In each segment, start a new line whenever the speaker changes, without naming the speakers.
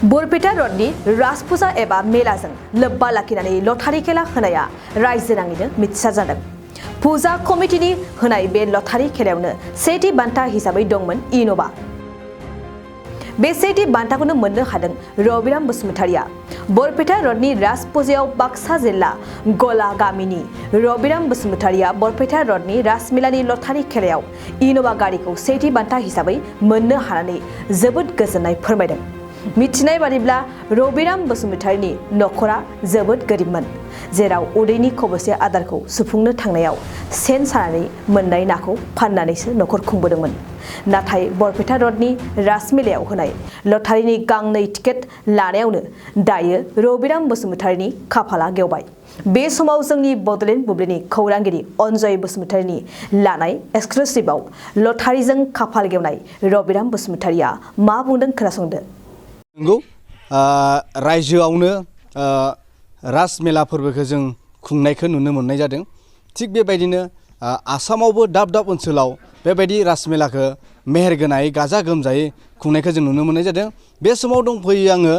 बरपेटा रोडनि राजपुजा एबा मेलाजों लोब्बा लाखिनानै लटारि खेला होनाया रायजो नाङैनो मिथिसार जादों। फुजा कमिटिनि होनाय बे लटारि खेलायावनो सेथि बान्था हिसाबै दंमोन इनोभा। बे सेथि बान्थाखौनो मोननो हादों रबिराम बसुमतारिया। बरपेटा रोडनि राजपुजायाव बाक्सा जिल्ला गला गामिनि रबिराम बसुमतारिया बरपेटा रोडनि राजमेलानि लटारि खेलायाव इनोभा गारिखौ सेथि बान्था हिसाबै मोननो हानानै जोबोद गोजोननाय फोरमायदों। मिथिनाय बादिब्ला रबिराम बसुमतारिनि नखरा जोबोद गोरिबमोन, जेराव उदैनि खबसे आदारखौ सुफुंनो थांनायाव सेन सानानै मोननाय नाखौ फाननानैसो नखर खुंबोदोंमोन। नाथाय बरपेटा रोडनि राजमेलायाव होनाय लटारिनि गांनै टिकेट लानायावनो दायो रबिराम बसुमतारिनि खाफाला गेवबाय। बे समाव जोंनि बडलेण्ड बुब्लिनि खौरांगिरि अनजय बसुमतारिनि लानाय एक्सक्लुसिभआव लटारिजों खाफाल गेवनाय रबिराम बसुमतारिया मा बुंदों खोनासंदो।
नंगौ, रायजोआवनो राजमेला फोरबोखौ जों खुंनायखौ नुनो मोननाय जादों। थिग बेबायदिनो आसामावबो दाब दाब ओनसोलाव बेबायदि राजमेलाखौ मेहेरगोनायै गाजा गोमजायै खुंनायखौ जों नुनो मोननाय जादों। बे समाव दंफैयो आङो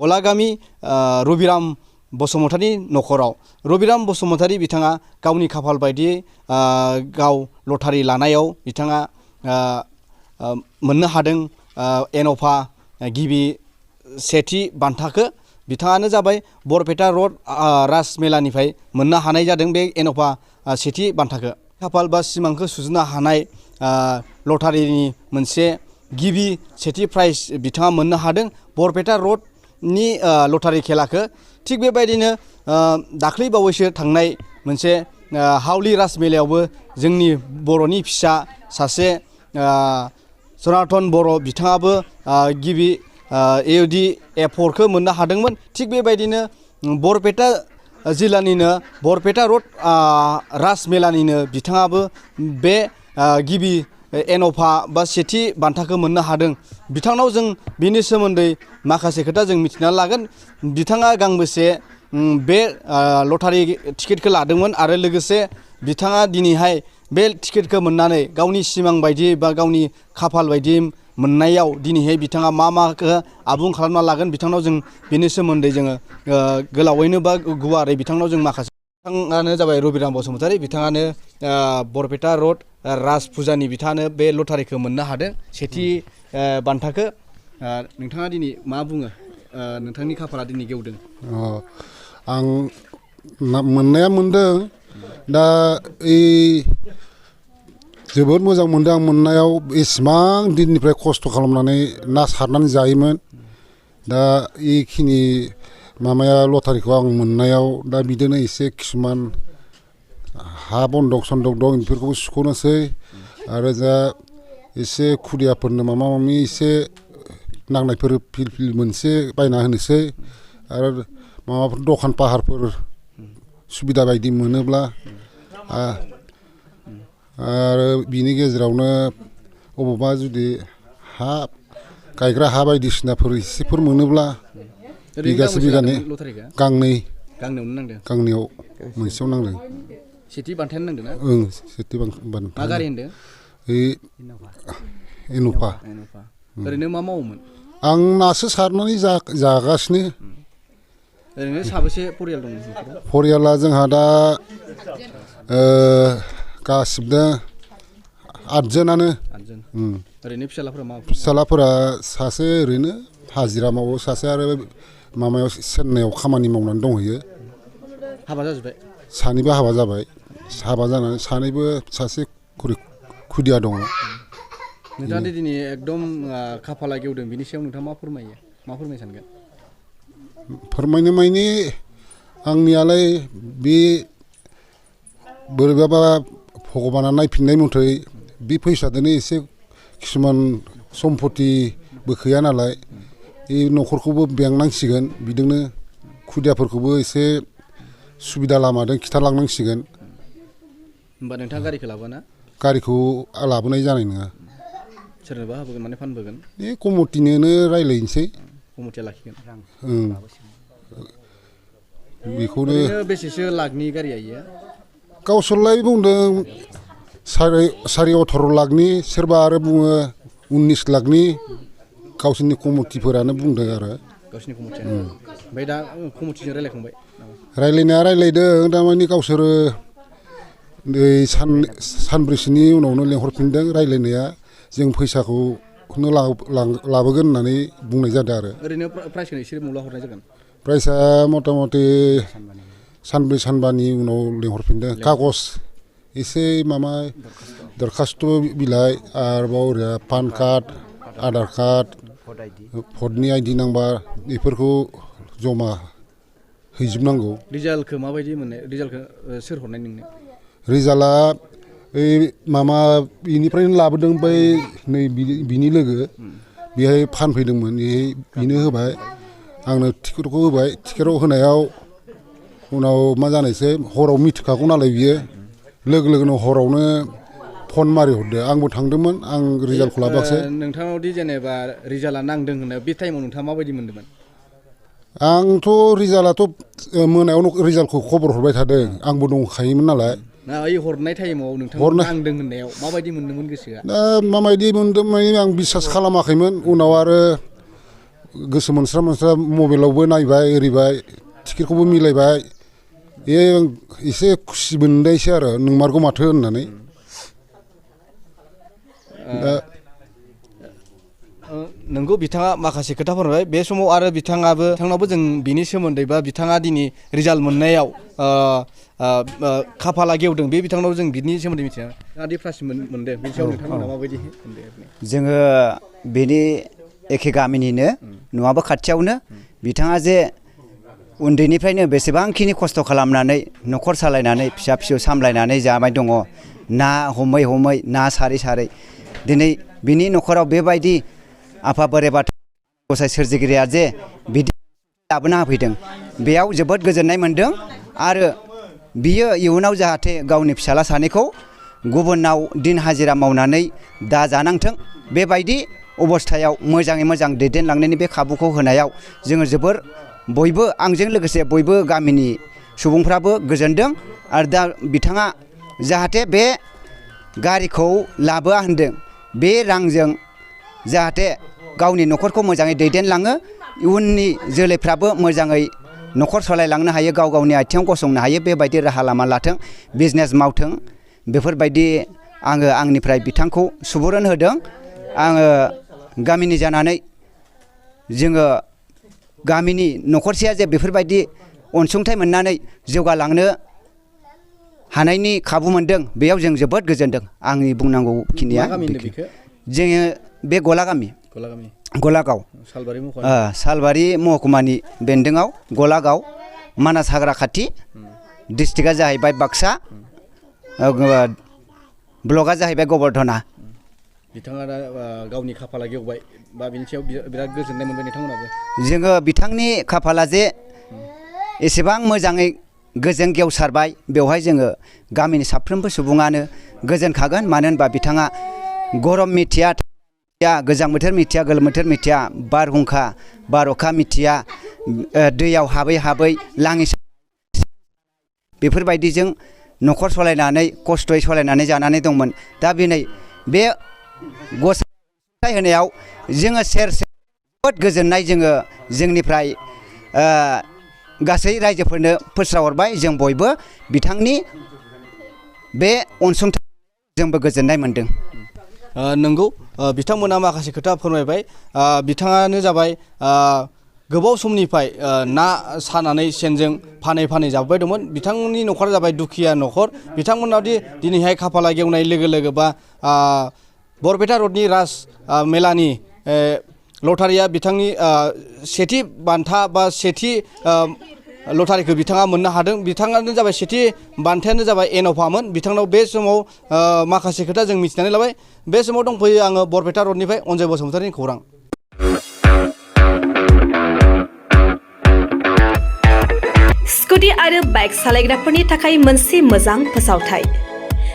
गलागामि रबिराम बसुमतारिनि नखराव। रबिराम बसुमतारि बिथाङा गावनि खाफाल बायदियै गाव लटारि लानायाव बिथाङा मोननो हादों इनोभा गिबि सेथि बान्थाखौ। बिथाङानो जाबाय बरपेटा रोड राजमेलानिफ्राय मोननो हानाय जादों बे इनोभा सेथि बान्थाखौ। खाफाल बा सिमांखौ सुजुनो हानाय लटारिनि मोनसे गिबि सेथि प्राइज बिथाङा मोननो हादों बरपेटा रोडनि लटारि खेलाखौ। थिग बेबायदिनो दाख्लै बावैसो थांनाय मोनसे हावलि राजमेलायावबो जोंनि बर'नि फिसा सासे सनातन बर' बिथाङाबो गिबि AUD/A4खौ मोननो हादोंमोन। थिग बेबायदिनो बरपेटा जिल्लानिनो बरपेटा रोड राजमेलानिनो बिथाङाबो बे गिबि इनोभा बा सेथि बान्थाखौ मोननो हादों। बिथांनाव जों बिनि सोमोन्दै माखासे खोथा जों मिथिना लागोन। बिथाङा गांबेसे बे लटारि टिकेटखौ लादोंमोन आरो लोगोसे बिथाङा दिनैहाय बे टिकेटखौ मोननानै गावनि सिमां बायदि बा गावनि खाफाल बायदि मोननायाव दिनैहाय बिथाङा मा माखौ आबुं खालामना लागोन, बिथांनाव जों बेनि सोमोन्दै जोङो गोलावैनो बा गुवारै बिथांनाव जों माखासे। बिथाङानो जाबाय रबिराम बसुमतारि। बिथाङानो बरपेटा रोड राजपुजानि बिथाङानो बे लटारिखौ मोननो हादों सेथि बान्थाखौ। नोंथाङा दिनै मा बुङो? नोंथांनि खाफाला दिनै गेवदों।
आं मोननाया मोनदों। दा जोबोद मोजां मोनदों आं मोननायाव। एसेबां दिननिफ्राय खस्थ' खालामनानै ना सारनानै जायोमोन। दा बेखिनि माबाया लटारिखौ आं मोननायाव दा बिदिनो एसे किसुमान हा बन्दक सन्दक दं, बेफोरखौबो सुख'नोसै आरो दा एसे खुदियाफोरनो माबा माबि एसे नांनायफोर फिल मोनसे बायना होनोसै आरो माबाफोर दखान पाहारफोर सुबिदा बायदि मोनोब्ला आरो बिनि गेजेरावनो अबावबा जुदि हा गायग्रा हा बायदिसिनाफोर एसेफोर मोनोब्ला बिगासे बिगानै गांनै गांनैयाव मोनसेयाव नांदों।
सेथि बान्थायानो नांदों ना?
ओं, सेथि बान्था।
मा गारि होनदों?
इनोभा।
ओरैनो मा मावोमोन? आं
नासो सारनानै जागासिनो।
ओरैनो साबेसे परियाल दं न'खराव?
परियाला जोंहा दा गासिबो 8 जोनानो।
ओरैनो फिसालाफोरा मा?
फिसालाफोरा सासे ओरैनो हाजिरा मावो, सासे आरो माबायाव चेन्नाइयाव खामानि मावनानै दंहैयो।
हाबा जाजोब्बाय?
सानैबो हाबा जाबाय। हाबा जानानै सानैबो सासे खुदिया दङ।
नोंथाङा दिनै एकदम खाफाला गेवदों, बिनि सायाव नोंथाङा मा फोरमायो? मा फोरमायनो सानगोन?
फोरमायनो माने आंनियालाय बे बोरैबाबा भगबाना नायफिननाय मथै बे फैसाजोंनो एसे किसुमान सम्पतिबो गैया नालाय बे न'खरखौबो बेंनांसिगोन। बिदिनो खुदियाफोरखौबो एसे सुबिदा लामाजों खिथालांनांसिगोन।
होमबा नोंथाङा गारिखौ लाबोना? गारिखौ
लाबोनाय जानाय नङा।
सोरनोबा होबोगोन माने फानबोगोन?
बे कमिटिनोनो रायज्लायनोसै।
कमिटिया लाखिगोन?
बेखौनो।
बेसेसो लाखनि गारिया इयो?
गावसोरलाय बुंदों 18.5 लाखनि, सोरबा आरो बुङो 19 लाखनि। गावसोरनि कमिटिफोरानो बुंदों आरो
गावसिनि कमिटिया ओमफ्राय दा कमिटिजों रायलायखांबाय
रायलायनाया रायलायदों दामानि गावसोरो सानब्रैसोनि उनावनो लेंहरफिनदों रायलायनाया जों फैसाखौनो लाबोगोन होननानै बुंनाय जादों आरो
ओरैनो प्राइसखौ एसे मुला हरनाय जागोन
प्राइसआ मथा मथि सानब्रै सानबानि उनाव लेंहरफिनदों कागज एसे माबा दरखास्त' बिलाइ आरोबाव ओरै पान कार्ड आधार कार्ड भटनि आइडि नाम्बार बेफोरखौ जमा हैजोबनांगौ
रिजाल्टखौ माबायदि मोननाय रिजाल्टखौ सोर हरनाय नोंनो
रिजाल्टआ ओइ मामा बेनिफ्रायनो लाबोदों बै नै बिनि लोगो बेहाय फानफैदोंमोन बेनो होबाय आंनो टिकेटखौ होबाय टिकेटाव होनायाव उनाव मा जानायसै हराव मिथिखागौ नालाय बियो लोगो लोगोनो हरावनो फन मारि हरदो आंबो थांदोंमोन आं रिजाल्टखौ लाबोआखिसै
नोंथांनावदि जेनेबा रिजाल्टआ नांदों होनना बे टाइमाव नोंथाङा माबायदि मोन्दोंमोन
आंथ' रिजाल्टआथ' मोनायावनो रिजाल्टखौ खबर हरबाय थादों आंबो दंखायोमोन नालाय
ना ओइ हरनाय टाइमाव नोंथाङा नांदों होननायाव माबायदि मोन्दोंमोन गोसोआ
दा माबायदि मोन्दों माने आं बिसास खालामाखैमोन उनाव आरो गोसो मोनस्रा मबाइलावबो नायबाय ओरैबाय टिकेटखौबो मिलायबाय एसे खुसि मोननायसै आरो नंमारगौ माथो होननानै
नोंगौ बिथाङा माखासे खोथा फोरमायबाय बे समाव आरो बिथाङाबो जों बिनि सोमोन्दै बा बिथाङा दिनै रिजाल्ट मोननायाव खाफाला गेवदों बे बिथांनाव जों बिनि सोमोन्दै मिथिया आदि प्राइज मोनदों बिनि सायाव नोंथांमोना माबायदि
जोङो बेनि एखे गामिनिनो नङाबा खाथियावनो बिथाङा जे उन्दैनिफ्रायनो बेसेबांखिनि खस्थ' खालामनानै न'खर सालायनानै फिसा फिसौ सामलायनानै जाबाय दङ ना हमै ना सारै दिनै बिनि न'खराव बेबायदि आफा बोराइ बाथौ गसाइ सोरजिगिरिया जे बिदि लाबोना होफैदों बेयाव जोबोद गोजोननाय मोन्दों आरो बियो इयुनाव जाहाथे गावनि फिसाला सानैखौ गुबुनाव दिन हाजिरा मावनानै दा जानांथों बेबायदि अबस्थायाव मोजाङै मोजां दैदेनलांनायनि बे खाबुखौ होनायाव जोङो जोबोर बयबो आंजों लोगोसे बयबो गामिनि सुबुंफ्राबो गोजोनदों आरो दा बिथाङा जाहाथे बे गारिखौ लाबोआ होनदों बे रांजों जाहाथे गावनि न'खरखौ मोजाङै दैदेनलाङो इयुननि जोलैफ्राबो मोजाङै न'खर सालायलांनो हायो गावनि आथिङाव गसंनो हायो बेबायदि राहा लामा लाथों बिजनेस मावथों बेफोरबायदि आङो आंनिफ्राय बिथांखौ सुबुरुन होदों आङो गामिनि जानानै जोङो गामिनि न'खरसेया जे बेफोरबायदि अनसुंथाइ मोननानै जौगालांनो हानायनि खाबु मोनदों बेयाव जों जोबोद गोजोनदों आंनि बुंनांगौ खिनिया जोङो बे गलागाव सालबारि महकुमानि बेन्दोङाव गलागाव मानास हाग्रा खाथि डिस्ट्रिक्टआ जाहैबाय बाक्सा ब्लकआ जाहैबाय गबर्धना
बिथाङा दा गावनि खाफाला गेवबाय बा बिनि सायाव बिराद गोजोननाय मोनबाय नोंथांमोनाबो
जोङो बिथांनि खाफाला जे एसेबां मोजाङै गोजोन गेवसारबाय बेवहाय जोङो गामिनि साफ्रोमबो सुबुङानो गोजोनखागोन मानो होनबा बिथाङा गरम मिथिया गोजां बोथोर मिथिया गोलोम बोथोर मिथिया बारहुंखा बारअखा मिथिया दैयाव हाबै लाङि बेफोरबायदिजों न'खर सालायनानै खस्थ'यै सालायनानै जानानै दंमोन दा बे गसाइ होनायाव जोङो जोबोद गोजोननाय जोङो जोंनिफ्राय गासै रायजोफोरनो फोस्रावहरबाय जों बयबो बिथांनि बे अनसुंथाइ जोंबो गोजोननाय मोन्दों
नंगौ बिथांमोना माखासे खोथा फोरमायबाय बिथाङानो जाबाय गोबाव समनिफ्राय ना सानानै सेनजों फानै जाबोबाय दंमोन बिथांमोननि न'खरा जाबाय दुखिया न'खर बिथांमोनादि दिनैहाय खाफाला गेवनाय लोगो लोगो बा बरपेटा रडनि राज मेलानि लटारिया बिथांनि सेथि बान्था बा सेथि लटारिखौ बिथाङा मोननो हादों बिथाङानो जाबाय सेथि बान्थायानो जाबाय एन'भामोन बिथांनाव बे समाव माखासे खोथा जों मिथिनानै लाबाय बे समाव दंफैयो आङो बरपेटा रडनिफ्राय अनजय बसुमतारिनि खौरां
स्कुटि आरो बाइक सालायग्राफोरनि थाखाय मोनसे मोजां फोसावथाय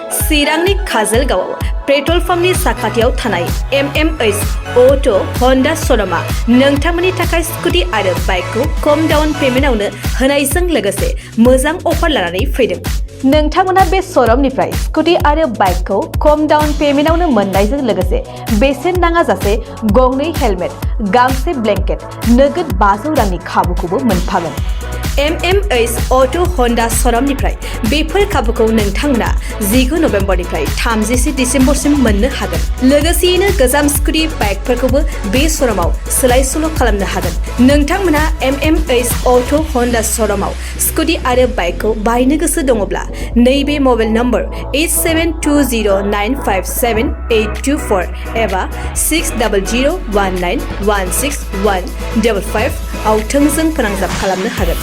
चिरांनि काजलगावआव पेट्रल पाम्पनि साखाथियाव थानाय MMH अट' हन्डा श'रुमा नोंथांमोननि थाखाय स्कुटि आरो बाइकखौ खम डाउन पेमेन्टआवनो होनायजों लोगोसे मोजां अफार लानानै फैदों नोंथांमोना बे श'रुमनिफ्राय स्कुटि आरो बाइकखौ खम डाउन पेमेन्टआवनो मोननायजों लोगोसे बेसेन नाङा जासे गंनै हेलमेट गांसे ब्लेंकेट नोगोद 500 रांनि खाबुखौबो मोनफागोन MMH अट' हन्डा श'रुमनिफ्राय बेफोर खाबुखौ नोंथांमोना 19 नभेम्बरनिफ्राय 30 डिसेम्बरसिम मोननो हागोन लोगोसेयैनो गोजाम स्कुटि बाइकफोरखौबो बे श'रुमाव सोलाय सोल' खालामनो हागोन नोंथांमोना MMH अट' हन्डा श'रुमाव स्कुटि आरो बाइकखौ बायनो गोसो दङब्ला नैबे मबाइल नम्बर 8720957824 एबा 6001916155 आव थोंजों फोनांजाब खालामनो हागोन